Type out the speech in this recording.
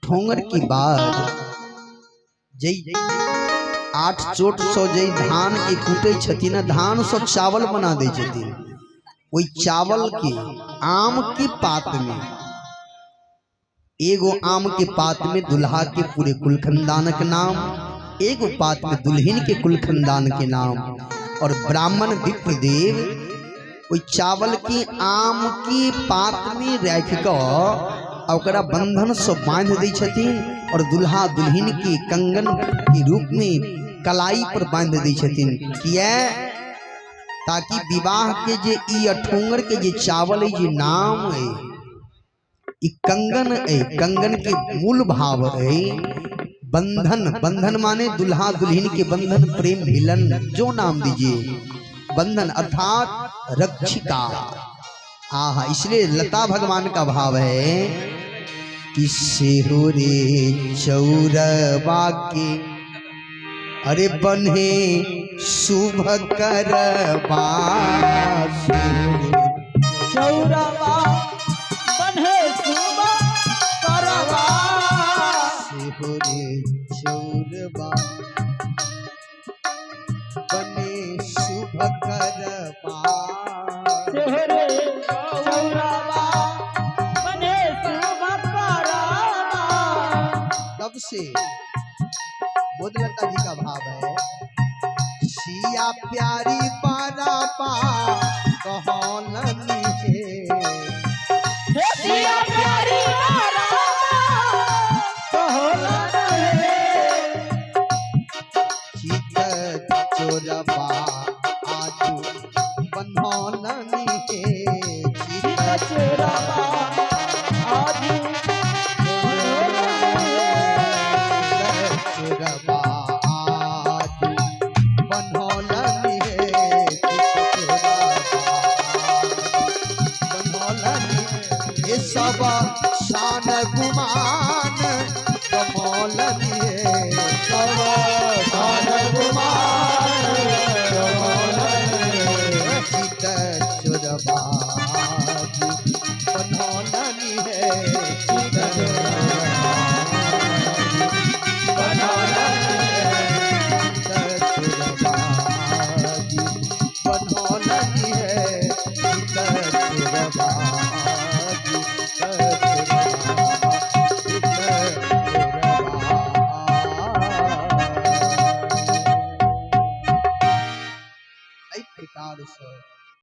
अठोंगर के बाद जै 8 चोट से जै धान के कूटे छथिन, धान से चावल बना दै छथिन, ओहि चावल के आम के पात में, एगो आम के पात में दुल्हा के पूरे कुल खानदान के नाम, एगो पात में दुल्हन के कुल खानदान के नाम, और ब्राह्मण विप्रदेव ओहि चावल के आम के पात में राखि कऽ आ ओकरा बंधन से बांधि दै छथिन और दुल्हा दुल्हन के कंगन के रूप में कलाई पर बांधि दै छथिन। किया? ताकि विवाह के जे ई अठोंगर के जे चावल है, जे नाम है, ई कंगन है, कंगन के मूल भाव है बंधन। बंधन माने दुल्हा दुल्हन के बंधन, प्रेम मिलन, जो नाम दीजिए, बंधन अर्थात रक्षिका। आहा, इसलिए लता भगवान का भाव है कि सेहो रे चौरबा के अरे बन्हे शुभ करबा, चौरबा बन्हे शुभ करबा, सेहो रे चौरबा बने शुभ करबा, सेहो रे चौरबा बने शुभ करबा। तब से बोधलता जी का भाव है, सिया प्यारी बाराबा कहलनी हे, हे सिया प्यारी बाराबा कहलनी हे, चित चोरबा आजू बन्हलनी हे, चित चोरबा आजू बन्हलनी हे, चोरबा आजू बन्हलनी हे, चित चोरबा बन्हलनी हे, सब शान गुमान कमौलनी हे, सब